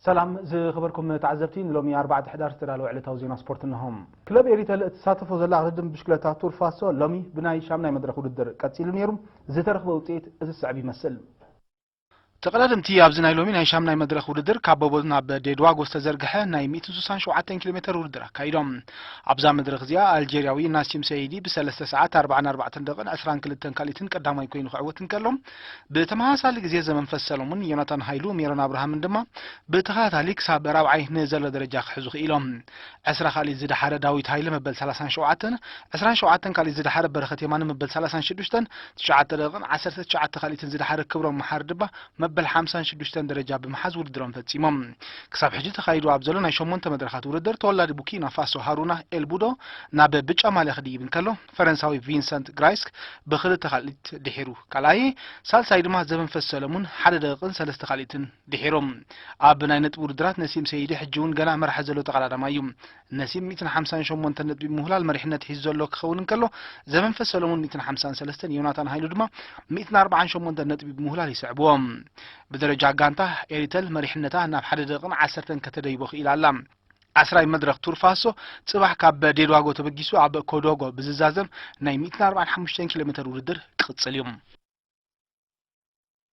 ሰላም ዝኸበርኩም ተዓዘብቲ፣ ንሎሚ ኣርባዕተ ሕዳር ዝተዳለወ ዕለታዊ ዜና ስፖርት እነሆ። ክለብ ኤሪተል እትሳተፎ ዘላ ቅድድም ብሽክለታ ቱር ፋሶ ሎሚ ብናይ ሻምናይ መድረኽ ውድድር ቀጺሉ ነይሩ። ዝተረኽበ ውጽኢት እዚ ዝስዕብ ይመስል። ተቐዳደምቲ ኣብዚ ናይ ሎሚ ናይ ሻምናይ መድረኽ ውድድር ካብ ቦቦ ናብ ዴድዋጎ ዝተዘርግሐ ናይ ሚእትን ስሳን ሸውዓተን ኪሎ ሜተር ውድድር ኣካይዶም። ኣብዛ መድረኽ እዚኣ ኣልጀርያዊ ናሲም ሰይዲ ብሰለስተ ሰዓት ኣርባዓን ኣርባዕተን ደቂቕን ዕስራን ክልተን ካልኢትን ቀዳማይ ኮይኑ ክዕወት እንከሎ፣ ብተመሳሳሊ ግዜ ዘመንፈስ ሰሎሙን፣ ዮናታን ሃይሉ፣ ሜሮን ኣብርሃምን ድማ ብተኸታታሊ ክሳብ ራብዓይ ንዘሎ ደረጃ ክሕዙ ክኢሎም። ዕስራ ካልኢት ዝደሓረ ዳዊት ሃይለ መበል ሰላሳን ሸውዓተን፣ ዕስራን ሸውዓተን ካልኢት ዝደሓረ በረኸት የማነ መበል ሰላሳን ሽዱሽተን፣ ትሽዓተ ደቂቕን ዓሰርተ ትሽዓተ ካልኢትን ዝደሓረ ክብሮም መሓሪ ድማ መበል ሓምሳን ሽዱሽተን ደረጃ ብምሓዝ ውድድሮም ፈጺሞም። ክሳብ ሕጂ ተኻይዱ ኣብ ዘሎ ናይ ሸሞንተ መድረኻት ውድድር ተወላዲ ቡርኪና ፋሶ ሃሩና ኤልቡዶ ናብ ብጫ ማልያ ክድይብ እንከሎ፣ ፈረንሳዊ ቪንሰንት ግራይስክ ብኽልተ ካልኢት ድሒሩ ካልኣይ፣ ሳልሳይ ድማ ዘመንፈስ ሰለሙን ሓደ ደቂቕን ሰለስተ ካልኢትን ድሒሮም። ኣብ ናይ ነጥቢ ውድድራት ነሲም ሰይዲ ሕጂ እውን ገና መራሒ ዘሎ ተቐዳዳማይ እዩ። ነሲም ሚእትን ሓምሳን ሸሞንተን ነጥቢ ብምህላል መሪሕነት ሒዙ ዘሎ ክኸውን እንከሎ፣ ዘመንፈስ ሰለሙን ሚእትን ሓምሳን ሰለስተን፣ ዮናታን ሃይሉ ድማ ሚእትን ኣርባዓን ሸሞንተን ነጥቢ ብምህላል ይስዕብዎ። ብደረጃ ጋንታ ኤሪተል መሪሕነታ ናብ ሓደ ደቂቕን ዓሰርተን ከተደይቦ ክኢላ ኣላ። ዓስራይ መድረኽ ቱር ፋሶ ጽባሕ ካብ ዴድዋጎ ተበጊሱ ኣብ ኮዶጎ ብዝዛዘም ናይ ሚእትን ኣርባዓን ሓሙሽተን ኪሎ ሜተር ውድድር ክቕጽል እዩ።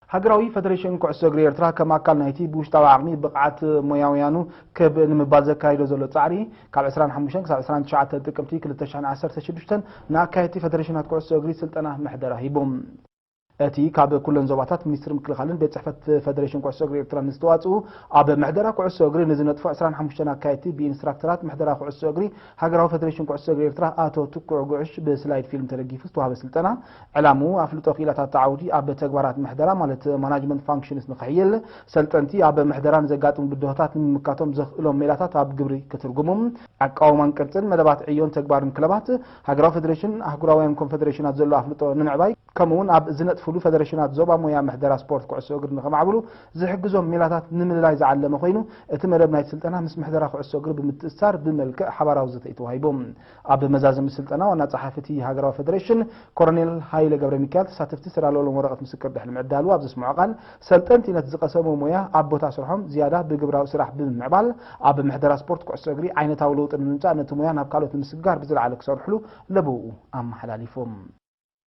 ሃገራዊ ፈደሬሽን ኩዕሶ እግሪ ኤርትራ ከም ኣካል ናይቲ ብውሽጣዊ ዓቕሚ ብቕዓት ሞያውያኑ ከብ ንምባል ዘካይዶ ዘሎ ጻዕሪ፣ ካብ ዕስራን ሓሙሽተን ክሳብ ዕስራን ትሽዓተን ጥቅምቲ ክልተ ሽሕን ዓሰርተ ሽዱሽተን ንኣካየድቲ ፈደሬሽናት ኩዕሶ እግሪ ስልጠና ምሕደራ ሂቡ። እቲ ካብ ኩለን ዞባታት ሚኒስትሪ ምክልኻልን ቤት ጽሕፈት ፈደሬሽን ኩዕሶ እግሪ ኤርትራ ንዝተዋጽኡ ኣብ ምሕደራ ኩዕሶ እግሪ ንዝነጥፉ ዕስራን ሓሙሽተን ኣካየድቲ ብኢንስትራክተራት ምሕደራ ኩዕሶ እግሪ ሃገራዊ ፈደሬሽን ኩዕሶ እግሪ ኤርትራ ኣቶ ትኩዕ ጉዕሽ ብስላይድ ፊልም ተደጊፉ ዝተዋህበ ስልጠና፣ ዕላምኡ ኣፍልጦ ክኢላታት ዓውዲ ኣብ ተግባራት ምሕደራ ማለት ማናጅመንት ፋንክሽንስ ንኽሕይል፣ ሰልጠንቲ ኣብ ምሕደራ ንዘጋጥሙ ብድሆታት ንምምካቶም ዘኽእሎም ሜላታት ኣብ ግብሪ ክትርጉሙ፣ ኣቃውማን ቅርጽን መደባት ዕዮን ተግባርን ክለባት፣ ሃገራዊ ፈደሬሽን፣ ኣህጉራውያን ኮንፈደሬሽናት ዘሎ ኣፍልጦ ንምዕባይ፣ ከምኡውን ኣብ ዝነጥፍሉ ፈደሬሽናት ዞባ ሞያ ምሕደራ ስፖርት ኩዕሶ እግሪ ንኸማዕብሉ ዝሕግዞም ሜላታት ንምልላይ ዝዓለመ ኮይኑ፣ እቲ መደብ ናይቲ ስልጠና ምስ ምሕደራ ኩዕሶ እግሪ ብምትእስሳር ብመልክዕ ሓባራዊ ዘተ እዩ ተዋሂቡ። ኣብ መዛዘሚ ስልጠና ዋና ጸሓፊ እቲ ሃገራዊ ፈደሬሽን ኮሎኔል ሃይለ ገብረ ሚካኤል ተሳተፍቲ ዝተዳለወሎም ወረቐት ምስክር ድሕሪ ምዕዳሉ ኣብ ዘስምዖ ቃል፣ ሰልጠንቲ ነቲ ዝቐሰሞ ሞያ ኣብ ቦታ ስርሖም ዝያዳ ብግብራዊ ስራሕ ብምምዕባል ኣብ ምሕደራ ስፖርት ኩዕሶ እግሪ ዓይነታዊ ለውጢ ንምምጻእ ነቲ ሞያ ናብ ካልኦት ንምስግጋር ብዝለዓለ ክሰርሕሉ ለበውኡ ኣመሓላሊፎም።